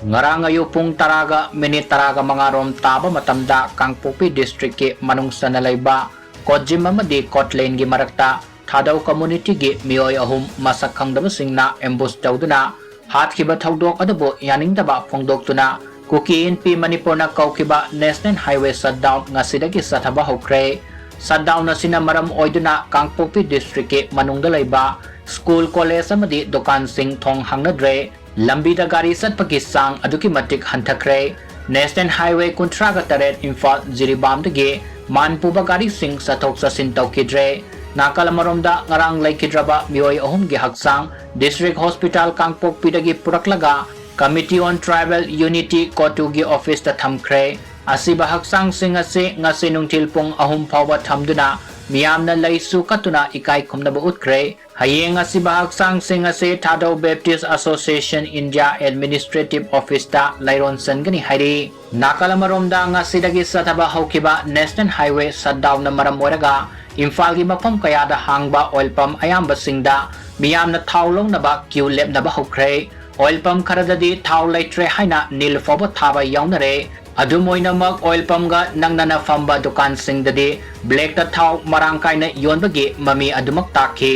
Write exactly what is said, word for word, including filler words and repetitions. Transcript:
ꯉꯔꯥꯡ ꯑꯌꯨꯛ ꯄꯨꯡ ꯇꯔꯥꯒ ꯃꯤꯅꯤꯠ ꯇꯔꯥꯒ ꯃꯉꯥ ꯔꯣꯝ ꯇꯥꯕ ꯃꯇꯝꯗ ꯀꯥꯡꯄꯣꯛꯄꯤ district ꯀꯤ ꯃꯅꯨꯡ ꯆꯟꯅ ꯂꯩꯕ ꯀꯣꯖꯤꯝ ꯑꯃꯗꯤ ꯀꯣꯠꯂꯦꯟꯒꯤ ꯃꯔꯛꯇ ꯊꯥꯗꯧ community ꯒꯤ ꯃꯤꯑꯣꯏ ꯑꯍꯨꯝ ꯃꯁꯛ ꯈꯪꯗꯕꯁꯤꯡꯅ ambush ꯇꯧꯗꯨꯅ ꯍꯥꯠꯈꯤꯕ ꯊꯧꯗꯣꯛ ꯑꯗꯨꯕꯨ ꯌꯥꯅꯤꯡꯗꯕ ꯐꯣꯡꯗꯣꯛꯇꯨꯅ ꯀꯨꯀꯤ ꯏꯟꯄꯤ ꯃꯅꯤꯄꯨꯔꯅ ꯀꯧꯈꯤꯕ national highway shutdown ꯉꯁꯤꯗꯒꯤ ꯆꯠꯊꯕ ꯍꯧꯈ꯭ꯔꯦ꯫ Shutdown ꯑꯁꯤꯅ ꯃꯔꯝ ꯑꯣꯏꯗꯨꯅ ꯀꯥꯡꯄꯣꯛꯄꯤ district ꯀꯤ ꯃꯅꯨꯡꯗ ꯂꯩꯕ school, college ꯑꯃꯗꯤ ꯗꯨꯀꯥꯟꯁꯤꯡ ꯊꯣꯡ ꯍꯥꯡꯅꯗ꯭ꯔꯦ꯫ ꯂꯝꯕꯤꯗ ꯒꯥꯔꯤ ꯆꯠꯄꯒꯤ ꯆꯥꯡ ꯑꯗꯨꯛꯀꯤ ꯃꯇꯤꯛ ꯍꯟꯊꯈ꯭ꯔꯦ꯫ National Highway ꯀꯨꯟꯊ꯭ꯔꯥꯒ ꯇꯔꯦꯠ ꯏꯝꯐꯥꯜ ꯖꯤꯔꯤꯕꯥꯝꯗꯒꯤ ꯃꯥꯟ ꯄꯨꯕ ꯒꯥꯔꯤꯁꯤꯡ ꯆꯠꯊꯣꯛ ꯆꯠꯁꯤꯟ ꯇꯧꯈꯤꯗ꯭ꯔꯦ꯫ ꯅꯥꯀꯜ ꯑꯃꯔꯣꯝꯗ ꯉꯔꯥꯡ ꯂꯩꯈꯤꯗ꯭ꯔꯕ ꯃꯤꯑꯣꯏ ꯑꯍꯨꯝꯒꯤ ꯍꯛꯆꯥꯡ district hospital ꯀꯥꯡꯄꯣꯛꯄꯤꯗꯒꯤ ꯄꯨꯔꯛꯂꯒ Committee on Tribal Unity ꯀꯣꯇꯨꯒꯤ office ꯇ ꯊꯝꯈ꯭ꯔꯦ꯫ ꯑꯁꯤꯕ ꯍꯛꯆꯥꯡꯁꯤꯡ ꯑꯁꯤ ꯉꯁꯤ ꯅꯨꯡꯊꯤꯜ ꯄꯨꯡ ꯑꯍꯨꯝ ꯐꯥꯎꯕ ꯊꯝꯗꯨꯅ ꯃꯤꯌꯥꯝꯅ ꯂꯩꯁꯨ ꯀꯠꯇꯨꯅ ꯏꯀꯥꯏ ꯈꯨꯝꯅꯕ ꯎꯠꯈ꯭ꯔꯦ꯫ ꯍꯌꯦꯡ ꯑꯁꯤꯕ ꯍꯛꯆꯥꯡꯁꯤꯡ ꯑꯁꯤ ꯊꯥꯗꯧ Baptist Association India Administrative Office ꯇ ꯂꯩꯔꯣꯟ ꯆꯟꯒꯅꯤ ꯍꯥꯏꯔꯤ꯫ ꯅꯥꯀꯜ ꯑꯃꯔꯣꯝꯗ ꯉꯁꯤꯗꯒꯤ ꯆꯠꯊꯕ ꯍꯧꯈꯤꯕ National Highway shutdown ꯅ ꯃꯔꯝ ꯑꯣꯏꯔꯒ ꯏꯝꯐꯥꯜꯒꯤ ꯃꯐꯝ ꯀꯌꯥꯗ ꯍꯥꯡꯕ oil pump ꯑꯌꯥꯝꯕꯁꯤꯡꯗ ꯃꯤꯌꯥꯝꯅ ꯊꯥꯎ ꯂꯧꯅꯕ queue ꯂꯦꯞꯅꯕ ꯍꯧꯈ꯭ꯔꯦ꯫ Oil pump ꯈꯔꯗꯗꯤ ꯊꯥꯎ ꯂꯩꯇ꯭ꯔꯦ ꯍꯥꯏꯅ ꯅꯤꯜ ꯐꯥꯎꯕ ꯊꯥꯕ ꯌꯥꯎꯅꯔꯦ꯫ ꯑꯗꯨꯝ ꯑꯣꯏꯅꯃꯛ, oil pump ꯒ ꯅꯛꯅꯅ ꯐꯝꯕ ꯗꯨꯀꯥꯟꯁꯤꯡꯗꯗꯤ black ꯇ ꯊꯥꯎ ꯃꯔꯥꯡ ꯀꯥꯏꯅ ꯌꯣꯟꯕꯒꯤ ꯃꯃꯤ ꯑꯗꯨꯃꯛ ꯇꯥꯛꯈꯤ꯫